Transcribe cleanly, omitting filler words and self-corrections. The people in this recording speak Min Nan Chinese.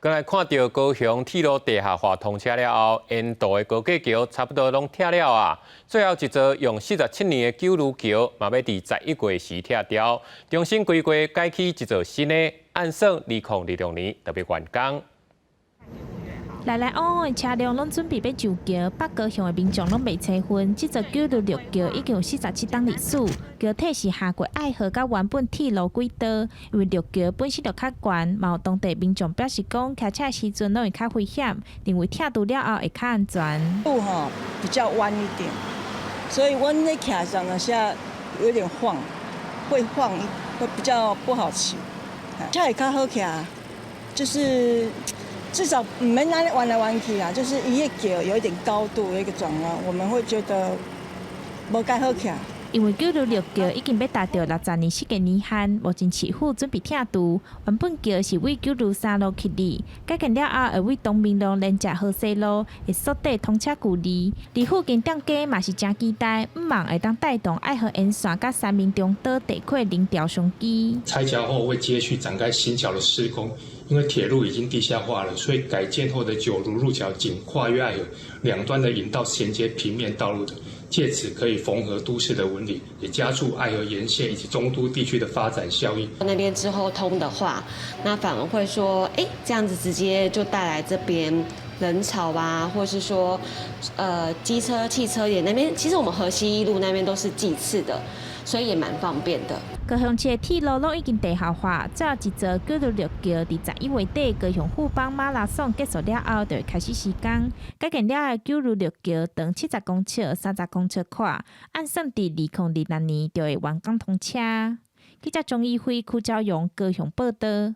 閣來看著高雄鐵路地下化通車了後，沿途的高架橋差不多攏拆了啊。最後一座用47年的九如橋，嘛欲佇11月時拆掉，重新規劃改起一座新的，按算2026年就欲完工。來來往往的車輛攏準備欲上橋，北高雄的民眾攏袂吹昏。這座九如陸橋已經有47冬歷史，橋體是跨過愛河佮原本鐵路軌道。因為陸橋本身就較懸，嘛有當地民眾表示講，騎車的時陣攏會較危險，認為拆除了後會較安全。路吼比較彎一點，所以阮咧騎上的時有點晃，會晃，會比較不好騎。車會較好騎，就是。至少毋免按呢彎來彎去啦，就是伊个橋有一點高度，有一個轉彎，我們會覺得無蓋好騎。因為九如陸橋已經欲達著60年設計年限，目前市府準備拆除。原本橋是為九如三路設立，改建了後會為東明路連接河西路，會縮短通車距離。而附近店家嘛是誠期待，向望會當帶動愛河沿線佮三民中島地區人潮商機。拆橋後會接續展開新橋的施工。因為鐵路已經地下化了，所以改建後的九如路橋僅跨越愛河，兩端的引道銜接平面道路的，借此可以縫合都市的紋理，也加速愛河沿線以及中都地區的發展效益。那邊之後通的話，那反而會說，哎，這樣子直接就帶來這邊人潮啊，或是說，機車、汽車也那邊，其實我們河西一路那邊都是計次的，所以也蠻方便的。高雄市的鐵路攏已經地下化，最後一座九如陸橋佇11月底高雄富邦馬拉松結束了後，就會開始施工。改建了後的九如陸橋長70公尺、30公尺闊，按算佇2026年就會完工通車。記者鍾義輝、柯昭陽高雄報導。